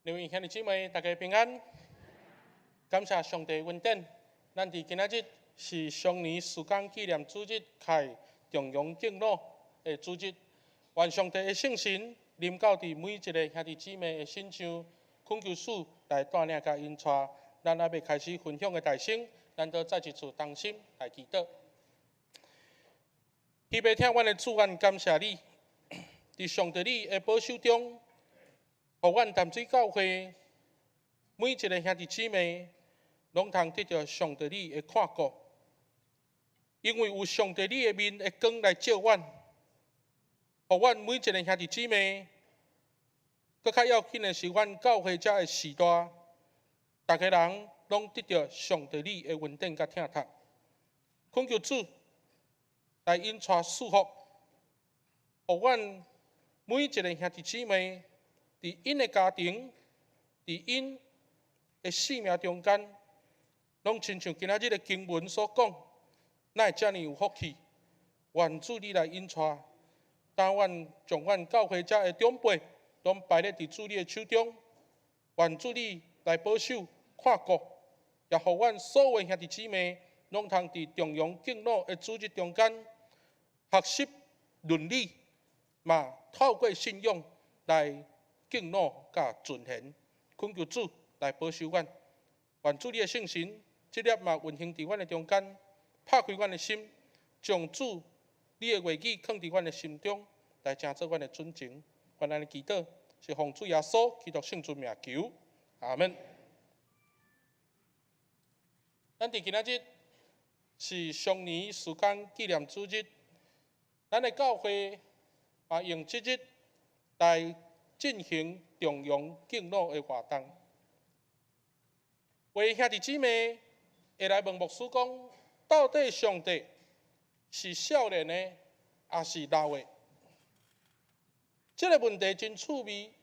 各位兄弟姊妹，大家平安。感謝上帝恩典，咱佇今仔日是雙年事工紀念主日，開重陽敬老的主日。願上帝的聖神臨到佇每一个兄弟姊妹的身上，懇求主來帶領佮引帶。咱猶未開始分享的大先，咱都再一次同心來祈禱。慈悲疼阮的主，阮感謝你，佇上帝你的保守中，予阮淡水教會每一个兄弟姊妹，攏通得著上帝你的看顧，因為有上帝你的面的光來照阮，予阮每一个兄弟姊妹，閣較要緊的是，阮教會遮的序大，逐家人攏得著上帝你的恩典佮疼疼。懇求主來引帶賜福，予阮每一个兄弟姊妹，佇𪜶的家庭，佇𪜶的生命中間，攏親像今仔日的經文所講，哪會遮爾有福氣？願主你來引帶，當阮將阮教會遮的長輩，攏擺咧佇主你的手中，願主你來保守、看顧，也予阮所有兄弟姊妹，攏通佇重陽敬老的主日中間，學習倫理，嘛透過信仰來敬老佮尊賢，懇求主來保守阮，願主你的聖神，這粒嘛運行佇阮的中間，拍開阮的心，將主你的話語囥佇阮的心中，來成做阮的準繩。阮按呢祈禱，是奉主耶穌基督聖尊名求，阿門。咱佇今仔日是雙年事工紀念主日，咱的教會嘛用這日來進行重陽敬老的活動。有的兄弟姊妹會來問牧師講：到底上帝是少年的，抑是老的？這个問題真趣味。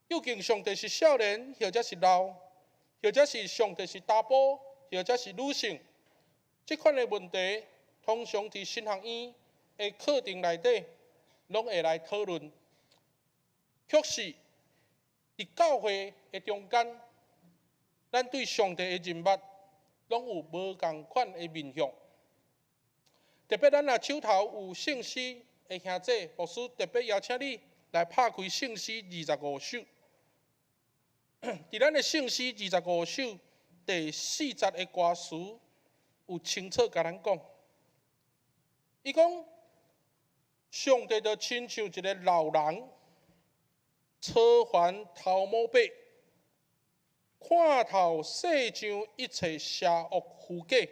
究竟上帝是少年，或者是老，或者是上帝是查埔，或者是女性？這款的問題，通常佇神學院的課程內底，攏會來討論。卻是佇教會的中間，咱對上帝的認捌，攏有無仝款的面向。特別咱若手頭有聖詩的兄弟，牧師特別邀請你來拍開聖詩二十五首。佇咱的聖詩二十五首第四節的歌詞，有清楚共咱講，伊講上帝就親像一个老人，操煩頭毛白，看透世上一切邪惡虛假，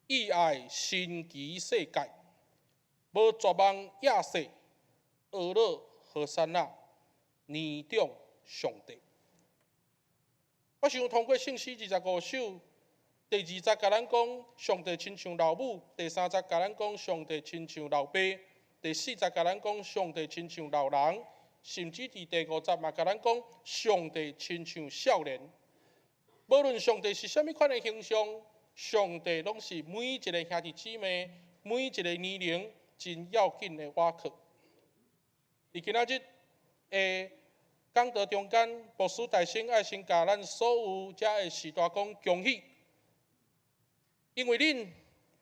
意愛神奇世界，無絕望亞瑟，呵咾和散那，年長上帝。我想通過聖詩二十五首，第二節共咱講上帝親像老母，第三節共咱講上帝親像老爸，第四節共咱講上帝親像老人。甚至佇第五節嘛，共咱講上帝親像少年。無論上帝是啥物款的形象，上帝攏是每一个兄弟姊妹、每一个年齡真要緊的倚靠。佇今仔日的講道中間，牧師大先愛先共咱所有遮的序大講恭喜，因為恁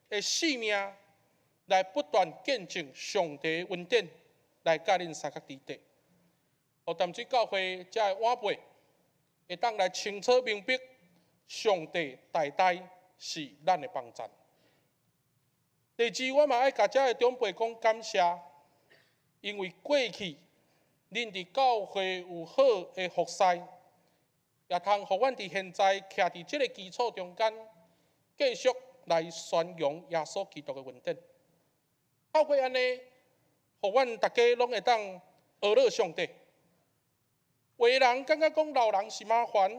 的生命來不斷見證上帝的恩典，來佮恁相佮佇底。予淡水教會遮的晚輩會當來清楚明白，上帝代代是咱的幫贊。第二，我嘛愛共遮的長輩講感謝，因為過去恁佇教會有好的服侍，也通予阮佇現在徛佇這个基礎中間，繼續來宣揚耶穌基督的恩典。透過按呢，予阮逐家攏會當呵咾上帝。有的人感覺講老人是麻煩，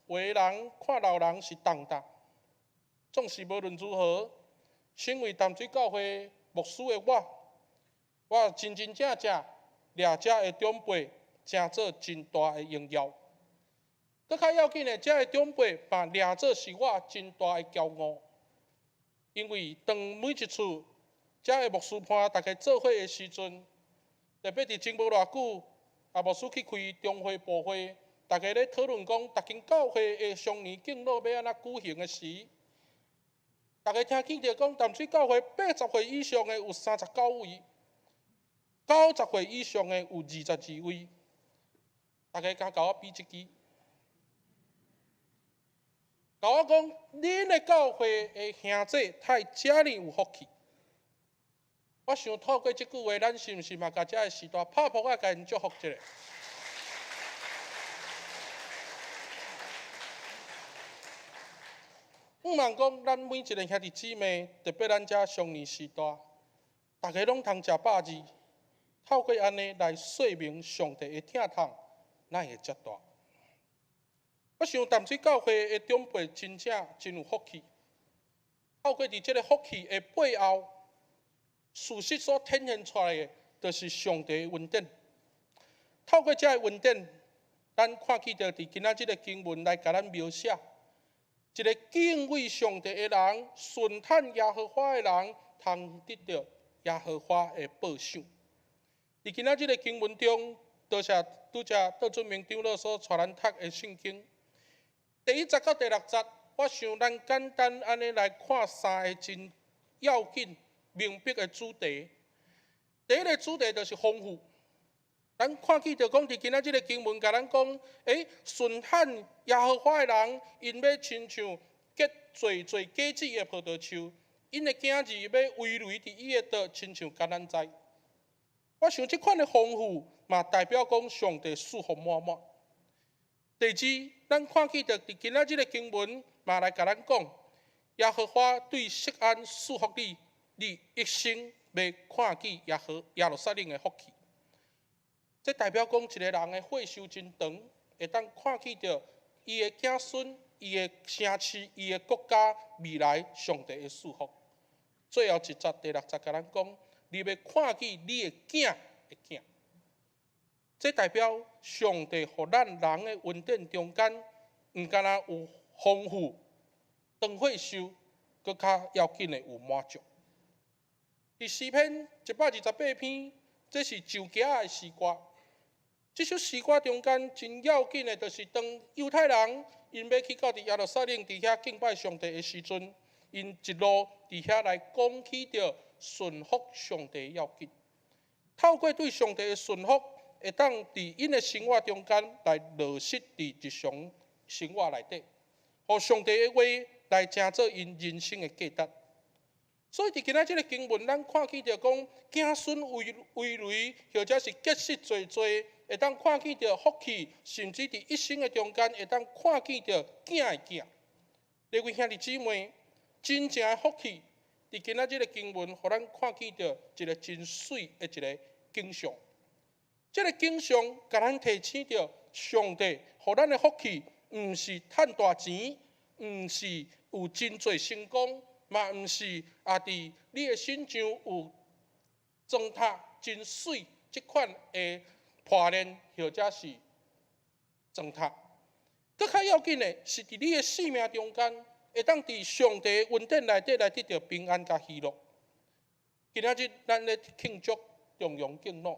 有的人看老人是重擔。總是無論如何，身為淡水教會牧師的我，我真真正正掠遮的長輩，成做真大的榮耀。閣較要緊的，遮的長輩嘛掠做是我真大的驕傲。因為當每一次遮的牧師伴逐家做伙的時陣，特別佇前無偌久，啊，牧師去開中會部會，大家咧討論講，逐間教會的雙年敬老欲按怎舉行的時，大家聽見著講，淡水教會80歲以上的有39位，90歲以上的有22位，大家敢共我比一支，共我講，恁的教會的兄弟太遮爾有福氣。我想透過這句話，咱是毋是嘛共遮的序大拍噗仔，共𪜶祝福一下？向望講，咱每一个兄弟姊妹，特別咱遮少年時代，逐家攏通食百二，透過按呢來說明上帝的疼痛，哪會遮大？我想淡水教會的長輩真正真有福氣，透過佇這个福氣的背後，事實所體現出來的，就是上帝的恩典。透過這个恩典，咱看見著佇今仔這个經文來共咱描寫，一个敬畏上帝的人，順趁耶和華的人，通得著耶和華的報賞。佇今仔這个經文中，多謝拄才杜俊明長老所帶咱讀的聖經，第一節到第六節，我想咱簡單按呢來看三个真要緊明白的主題。第一个主題就是豐富。咱看見著講，佇今仔這个經文共咱講，順趁耶和華的人，𪜶欲親像結濟濟果子的葡萄樹，𪜶的囝兒欲葳蕤佇伊的桌，親像橄欖栽。我想這款的豐富，嘛代表講上帝賜福滿滿。第二，咱看見著佇今仔這个經文，嘛來共咱講，耶和華對錫安賜福你，你一生欲看見耶路撒冷的福氣。這代表講一个人的歲壽真長，會當看見著伊的子孫、伊的城市、伊的國家未來上帝的賜福。最後一節第六節共咱講，你欲看見你的囝的囝。這代表上帝予咱人的恩典中間，毋干焦有豐富、長歲壽，閣較要緊的有滿足。佇詩篇128篇，這是上行的詩歌。這首詩歌中間真要緊的，就是當猶太人𪜶欲去到佇耶路撒冷佇遐敬拜上帝的時陣，𪜶一路佇遐來講起著順服上帝要緊。透過對上帝的順服，會當佇𪜶的生活中間來落實佇日常生活內底，予上帝的話來成做𪜶人生的價值。所以佇今仔這个經文，咱看見著講子孫葳蕤，或者是結實濟濟，會當看見著福氣，甚至佇一生的中間會當看見著囝的囝。各位兄弟姊妹，真正的福氣，佇今仔這个經文，予咱看見著一个真媠的一个景象。這个景象，共咱提醒著上帝，予咱的福氣，毋是趁大錢，毋是有真濟成功。嘛毋是啊，佇你的身上有裝塔真媠這款的破練，或者是裝塔。閣較要緊的是，佇你的生命中間，會當佇上帝恩典內底來得著平安佮喜樂。今仔日咱咧慶祝重陽敬老，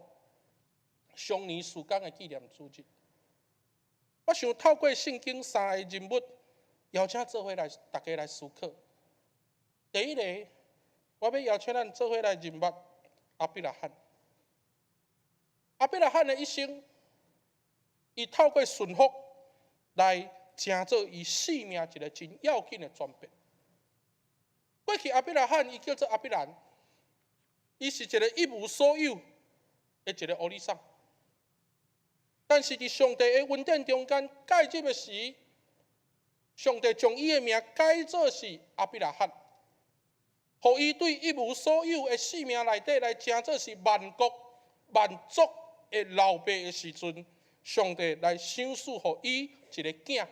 雙年事工的紀念主日。我想透過聖經三个人物，邀請做伙來，大家來思考。第一个，我欲邀請咱做伙來認捌亞伯拉罕。亞伯拉罕的一生，伊透過順服來成做伊生命一个真要緊的轉變。過去亞伯拉罕伊叫做亞伯蘭，伊是一个一無所有的一个烏里桑。但是佇上帝的恩典中間介入的時，上帝將伊的名改做是亞伯拉罕。予伊對一無所有的生命內底來成做是萬國萬族的老爸的時陣，上帝來賞賜予伊一个囝，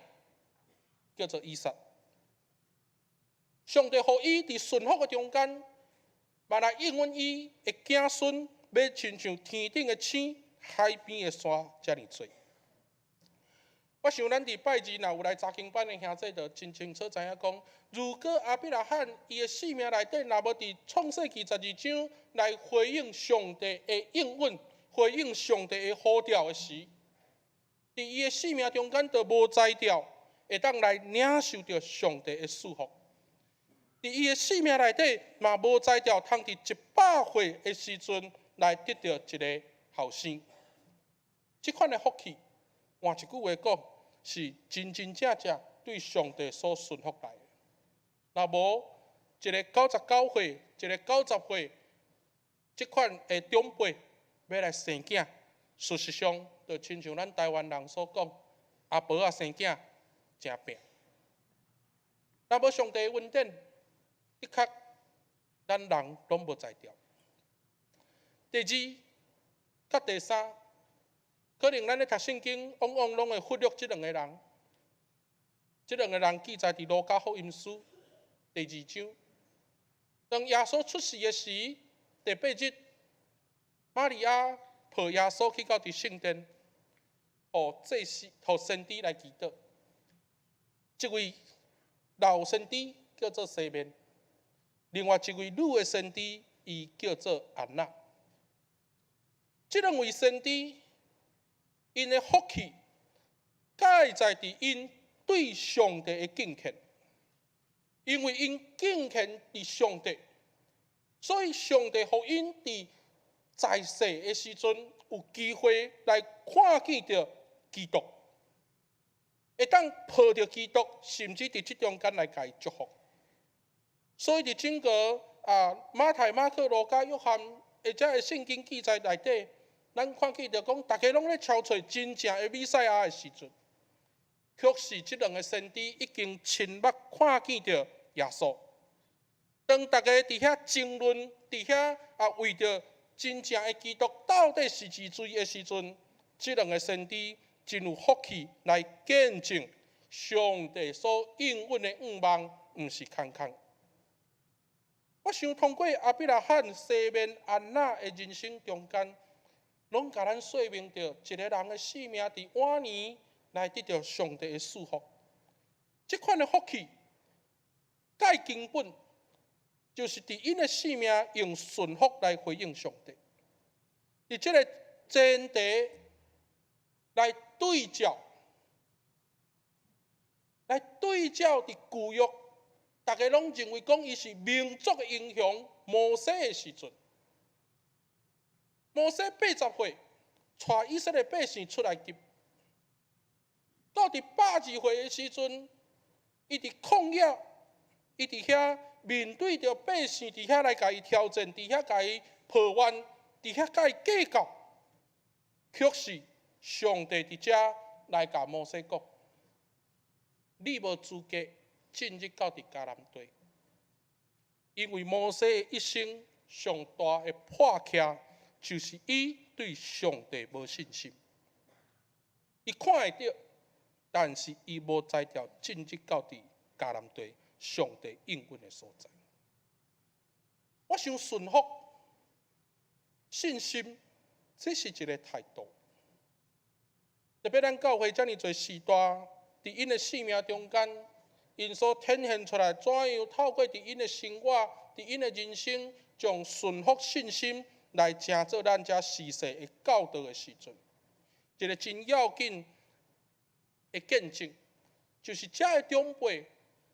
叫做以撒。上帝予伊佇順服的中間，嘛來應允伊的子孫，欲親像天頂的星、海邊的沙遮爾濟。我想咱佇拜二若有來查經班的兄弟，就真清楚知影講，如果亞伯拉罕伊的生命內底若無佇創世記12章來回應上帝的應允，回應上帝的呼召的時，佇伊的生命中間就無才調，會當來領受著上帝的祝福。佇伊的生命內底嘛無才調，通佇100歲的時陣來得著一个後生。這款的福氣，換一句話講，是真真正正對上帝所順服來的。若無一个99歲，一个90歲，這款的長輩欲來生囝，事實上就親像咱台灣人所講，阿婆仔生囝誠拚。若無上帝的恩典，的確咱人攏無才調。第二、佮第三，可能咱咧讀聖經，往往攏會忽略這兩个人。這兩个人記載佇路加福音書第二章。當耶穌出世的時，第八日，瑪利亞抱耶穌去到佇聖殿，予祭司、予先知來祈禱。這位老先知叫做西面，另外一位女的先知，伊叫做按那。這兩位先知，𪜶的福氣，蓋在佇𪜶對上帝的敬虔，因為𪜶敬虔佇上帝，所以上帝予𪜶佇在世的時陣有機會來看見著基督，會當抱著基督，甚至佇這中間來共伊祝福。所以佇整個馬太、馬可、路加、約翰，或者的聖經記載內底，咱看見著講，大家攏咧敲揣真正的彌賽亞的時陣，卻是這兩个先知已經親目看見著耶穌。當大家佇遐爭論，佇遐為著真正的基督到底是誰的時陣，這兩个先知真有福氣來見證上帝所應允的願望，毋是空空。我想通過亞伯拉罕、西面、按那的人生中間，攏共咱說明著一个人的生命佇晚年來得著上帝的祝福。這款的福氣，最根本就是佇𪜶的生命用順服來回應上帝。佇這个前提來對照，來對照佇舊約，大家攏認為講伊是民族的英雄摩西的時陣，摩西80歲，帶以色列百姓出埃及，到佇120歲的時陣，伊佇曠野，伊佇遐面對著百姓，佇遐來共伊挑戰，佇遐共伊抱怨，佇遐共伊計較，卻是上帝佇遮來共摩西講：你無資格進入到佇迦南地，因為摩西一生上大的破欠，就是伊對上帝無信心。伊看會著，但是伊無才調進入到佇迦南地上帝應允的所在。我想順服、信心，這是一个態度。特別咱教會遮爾濟時代，佇𪜶的生命中間，𪜶所展現出來怎樣透過佇𪜶的生活、佇𪜶的人生，將順服信心來成做咱遮時世的教導的時陣，一个真要緊的見證，就是遮的長輩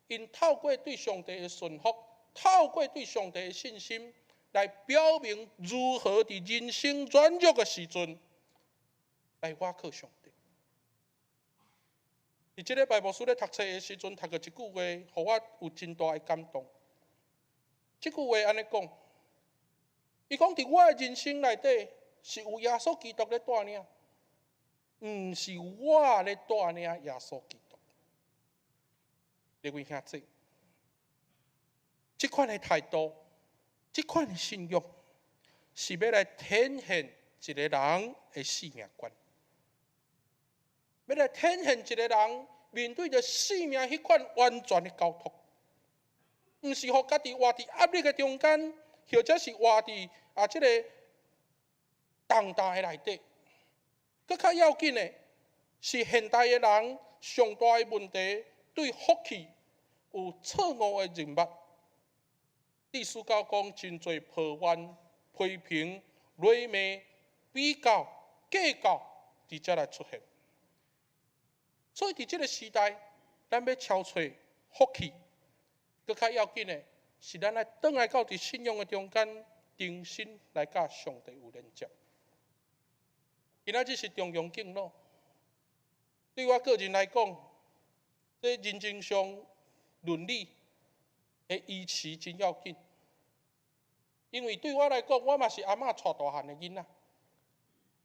，𪜶透過對上帝的順服，透過對上帝的信心，來表明如何佇人生軟弱的時陣，來倚靠上帝。佇這禮拜牧師咧讀冊的時陣，讀著一句話，予我有真大的感動。這句話按呢講，伊講佇我的人生內底，是有耶穌基督咧帶領，毋是我咧帶領耶穌基督。各位兄弟，這款的態度，這款的信仰，是欲來展現一个人的生命觀。欲來展現一个人面對著生命彼款完全的交託，毋是予家己活佇壓力的中間，或者是活佇這个重擔的內底。閣較要緊的是，現代的人上大的問題，對福氣有錯誤的認識。意思到講真濟抱怨、批評、詈罵、比較、計較，佇遮來出現。所以佇這个時代，咱欲超揣福氣，閣較要緊的是，咱愛轉來到佇信仰的中間，重新來佮上帝有連接。今仔日是重陽敬老，對我個人來講，這人情上倫理的維持真要緊。因為對我來講，我嘛是阿嬤帶大漢的囡仔，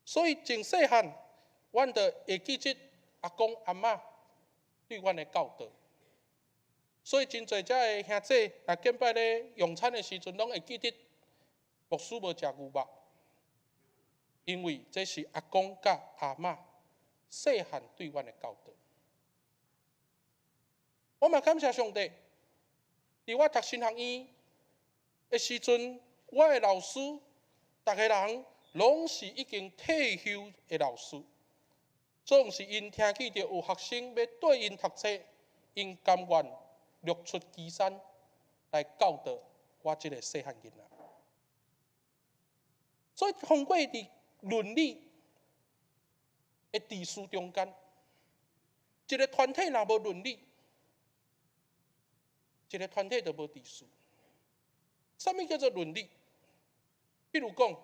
所以從細漢，阮就會記得阿公阿嬤對阮的教導。所以真濟遮的兄弟，若敬拜咧用餐的時陣，攏會記得牧師無食牛肉，因為這是阿公佮阿嬤細漢對阮的教導。我嘛感謝上帝，佇我讀神學院的時陣，我的老師，逐个人攏是已經退休的老師，總是𪜶聽見著有學生欲綴𪜶讀冊，𪜶甘願掠出岐山來教導我這个細漢囡仔。所以通過佇倫理的秩序中間，一个團體若無倫理，一个團體就無秩序。啥物叫做倫理？比如講，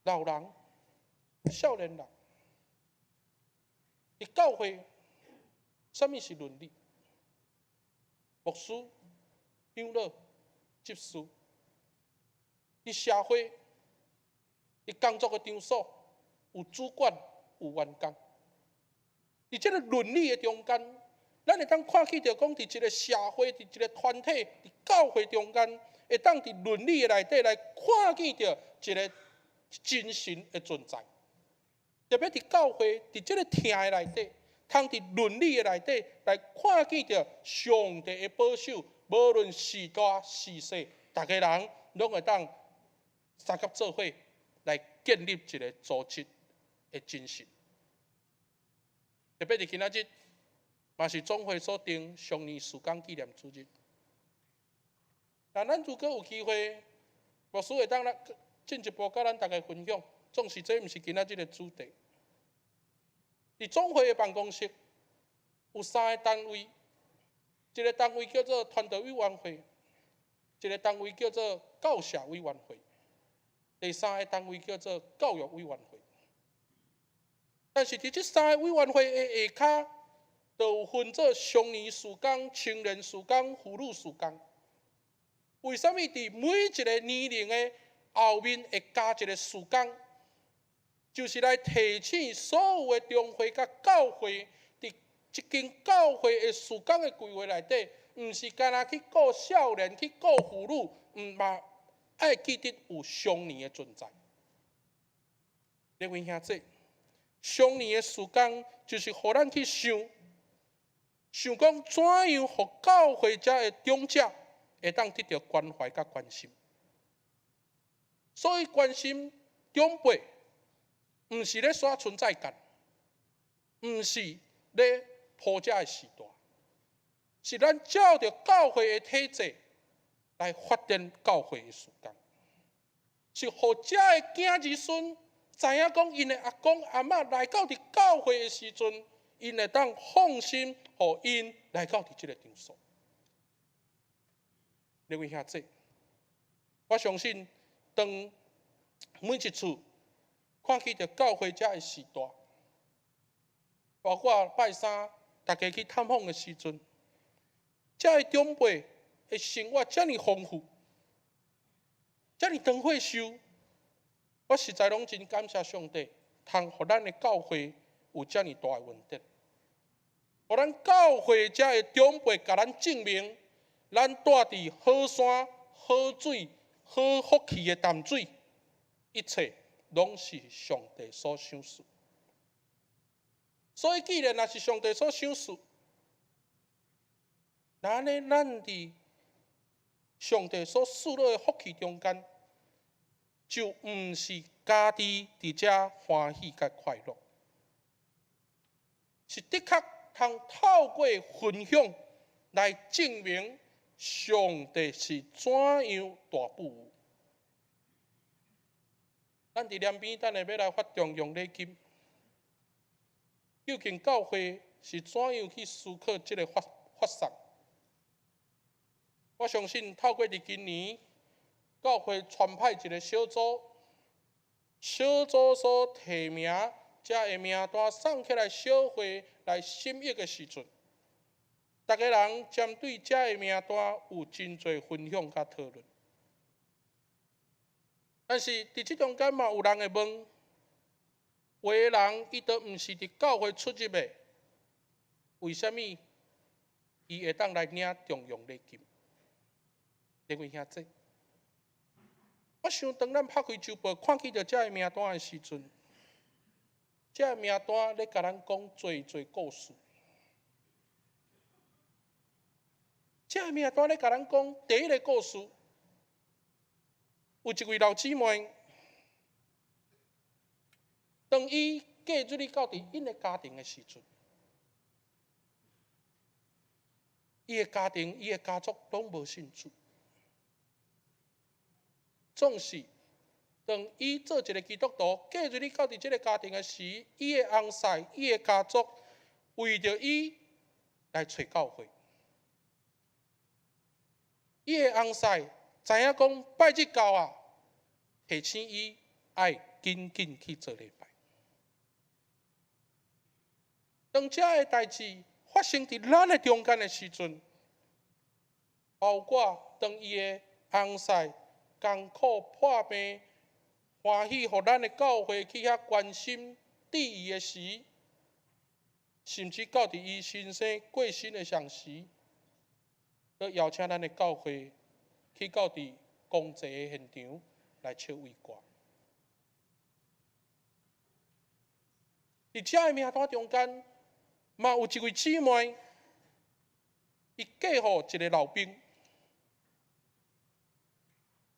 老人、少年人，佇教會，啥物是倫理？牧師、長老、執事，佇社會、佇工作的場所，有主管、有員工。佇這个倫理的中間，咱會當看見著講，佇一个社會、佇一个團體、佇教會中間，會當佇倫理的內底來看見著一个精神的存在。特別佇教會，佇這个疼的內底，通佇倫理的內底來看見著上帝的保守，無論是大是細，逐个人攏會當相佮做伙來建立一个組織的精神。特別佇今仔日，嘛是總會所定常年事工紀念主日。那咱如果有機會，牧師會當來進一步佮咱逐家分享。總是這毋是今仔日的主題。佇總會的辦公室有三个單位，一个單位叫做傳道委員會，一个單位叫做教社委員會，第三个單位叫做教育委員會。但是佇這三个委員會的下跤，就有分做常年事工、青年事工、婦女事工。為啥物佇每一个年齡的後面會加一个事工？就是來提醒所有的中會佮教會，佇這間教會的事工的規劃內底，毋是干焦去顧少年、去顧婦女，毋嘛愛記得有常年的存在。各位兄弟，常年的事工就是予咱去想，想講怎樣予教會遮的長者會當得著關懷佮關心。所以關心長輩，毋是咧刷存在感，毋是咧鋪遮的時代，是咱照著教會的體制來發展教會的事工，是予遮的囝兒孫知影講，𪜶的阿公阿嬤來到佇教會的時陣，𪜶會當放心，予𪜶來到佇這个場所。各位兄弟，我相信當每一次看見著教會遮的時代，包括拜三大家去探訪的時陣，遮的長輩的生活遮爾豐富，遮爾長歲壽，我實在攏真感謝上帝，通予咱的教會有遮爾大的恩典，予咱教會遮的長輩共咱證明，咱蹛佇好山好水好福氣的淡水，一切攏是上帝所賞賜。所以，既然若是上帝所賞賜，那按呢咱佇上帝所賜落的福氣中間，就毋是家己佇遮歡喜佮快樂，是的確通透過分享來證明上帝是怎樣大富有。咱佇南邊等下欲來發重陽禮金，究竟教會是怎樣去思考這个發送？我相信透過佇今年，教會選派一个小組，小組所提名這个名單送起來小會來審議的時陣，逐家人針對這个名單有真濟分享佮討論。但是佇這中間嘛有人會問，有的人伊都毋是佇教會出入的，為啥物伊會當來領重陽禮金？各位兄弟，我想當咱拍開周報看見著這个名單的時陣，這个名單咧共咱講濟濟故事。這个名單咧共咱講第一个故事，有一位老姊妹，當伊嫁入去到佇𪜶的家庭的時陣，伊的家庭、伊的家族攏無信主。總是當伊做一个基督徒，嫁入去到佇這个家庭的時，伊的翁婿、伊的家族為著伊來揣教會。伊的翁婿知影講拜日到啊，提醒伊愛緊緊去做禮拜。當這个代誌發生佇咱的中間的時陣，包括當伊的翁婿艱苦破病，歡喜予咱的教會去遐關心治伊的時，甚至到佇伊先生過身的上時，閣邀請咱的教會去到佇公祭的現場來笑慰掛。佇這个名單中間，嘛有一位姊妹，伊嫁予一个老兵。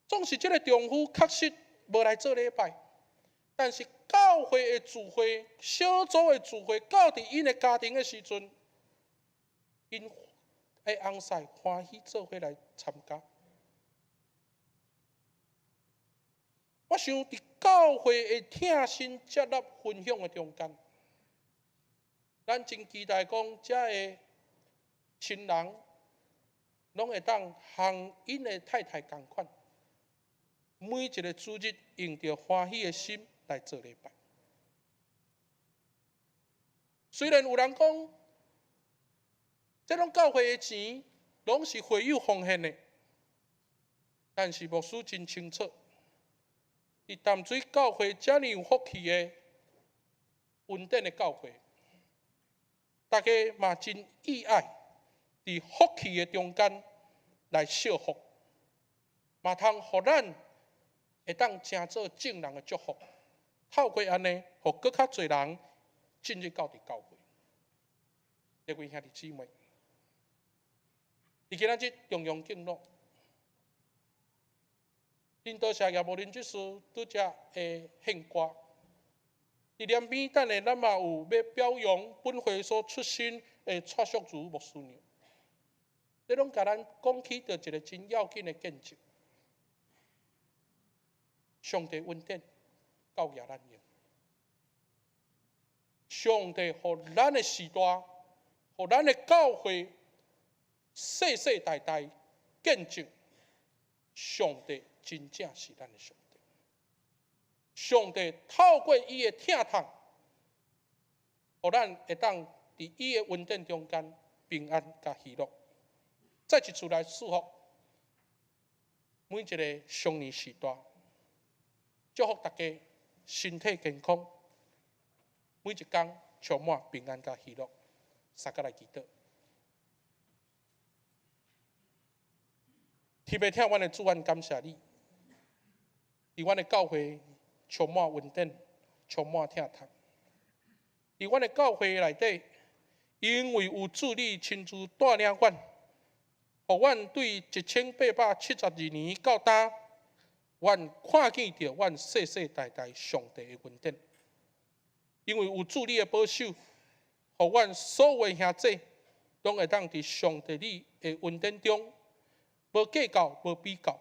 總是這个丈夫確實無來做禮拜，但是教會的聚會、小組的聚會，到佇𪜶的家庭的時陣，𪜶的翁婿歡喜做伙來參加。我想佇教會的疼心接納分享的中間，咱真期待講，這个親人攏會當和𪜶的太太仝款，每一个主日用著歡喜的心來做禮拜。雖然有人講，這種教會的錢攏是會友奉獻的，但是牧師真清楚，佇淡水教會遮爾有福氣的恩典的教會，大家嘛真意愛佇福氣的中間來惜福，嘛通予咱會當成做眾人的祝福，透過按呢，予閣較濟人進入到佇教會。各位兄弟姊妹，佇今仔日重陽敬老，恁多謝葉慕林執事拄才的獻歌。佇南邊等下，咱嘛有欲表揚本會所出身的蔡淑如牧師娘，這攏共咱講起著一个真要緊的見證。上帝恩典夠額咱用，上帝予咱的時代，予咱的教會世世代代見證，上帝真正是咱的上帝。上帝透過伊的疼痛，予咱會當佇伊的恩典中間平安佮喜樂。再一次來祝福每一个少年時代，祝福大家身體健康，每一工充滿平安佮喜樂。三個來祈禱。特別疼阮的主，阮感謝你，佇阮的教會充滿恩典，充滿疼痛。佇阮的教會內底，因為有主你親自帶領阮，予阮對1872年到今，阮看見著阮世世代代上帝的恩典。因為有主你的保守，予阮所有的兄弟攏會當佇上帝你的恩典中，無計較，無比較，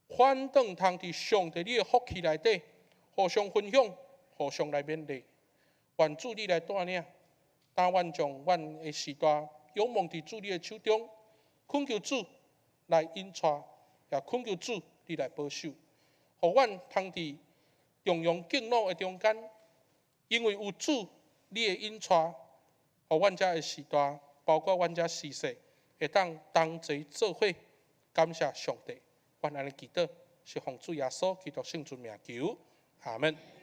反轉通佇上帝你的福氣內底，予互相分享，互相來勉勵。願主你來帶領，當阮將阮的時代仰望佇主你的手中，懇求主來引帶，也懇求主你來保守，予阮通佇重陽敬老的中間，因為有主你的引帶，予阮遮的時代，包括阮遮時勢，會當同齊做伙，感謝上帝。阮按呢祈禱，是奉主耶穌基督聖尊名求，阿門。